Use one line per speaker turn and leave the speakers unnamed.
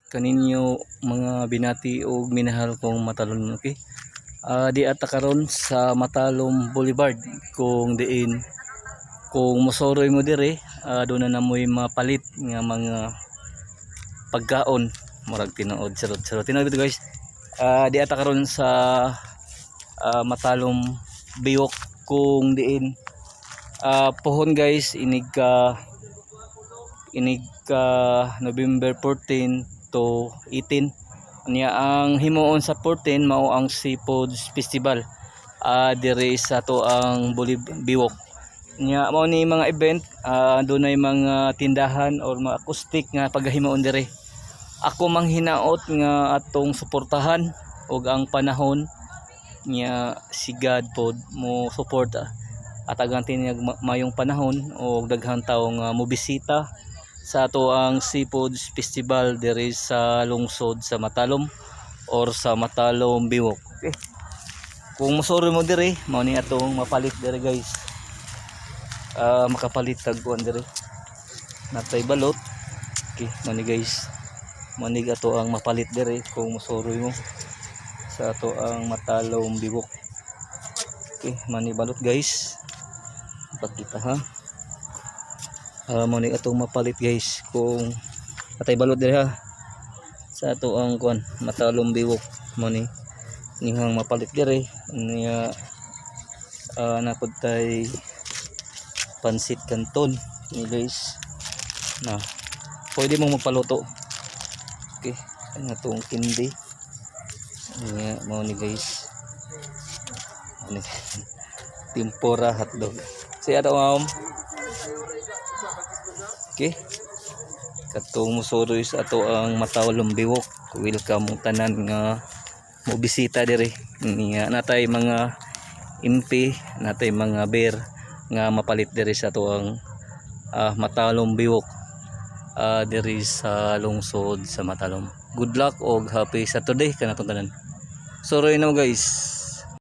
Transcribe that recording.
Kaninyo mga binati og minahal kong Matalom, okay? Di ata karon sa Matalom Boulevard kung diin kung mosoroy mo dire, doon na namoy mapalit nga mga pagkaon, murag tinuod, charot charot, tinuod bitaw, guys. Di ata karon sa Matalom Biwok kung diin pohon, guys, inig ka November 14 to 18 niya. Ang himuon sa 14 mao ang Seafoods Festival dire sa ato ang Biwok niya. Mao ni mga event, dunay mga tindahan or mga acoustic nga pagahimuon dire. Ako manghinaot nga atong suportahan og ang panahon niya, si God pod mo suporta at agang tiniyag mayong panahon og daghang tawo nga mobisita sa ato ang Seafoods Festival diri sa lungsod sa Matalom or sa Matalom Biwok. Okay. Kung mosuro mo diri, mao ni atong mapalit diri, guys. Makapalit tag kuan diri. Natay balot. Okay, mao ni, guys. Mao ni ato ang mapalit diri kung mosuro mo sa ato ang Matalom Biwok. Okay, mao ni balot, guys. Pakita ha. Mao ni atong mapalit, guys, kung atay balot diri ha sa ato ang kuan Matalom Biwok. Mao ni nihang mapalit diri niya. Napod tay pansit canton ni, guys, na pwede mong magpaluto. Okay, ang atong candy niya mao ni, guys. Mao ni tempura hotdog si ato, ma'am. Okay. Katong musuroy sa ato ang Matalom Biwok. Welcome mong tanan nga mo bisita diri. Niya natay mga impi, natay mga beer nga mapalit diri sa ato ang Matalom Biwok. Diri sa lungsod sa Matalom. Good luck og happy Saturday kanatong tanan. Suroy na mo, guys.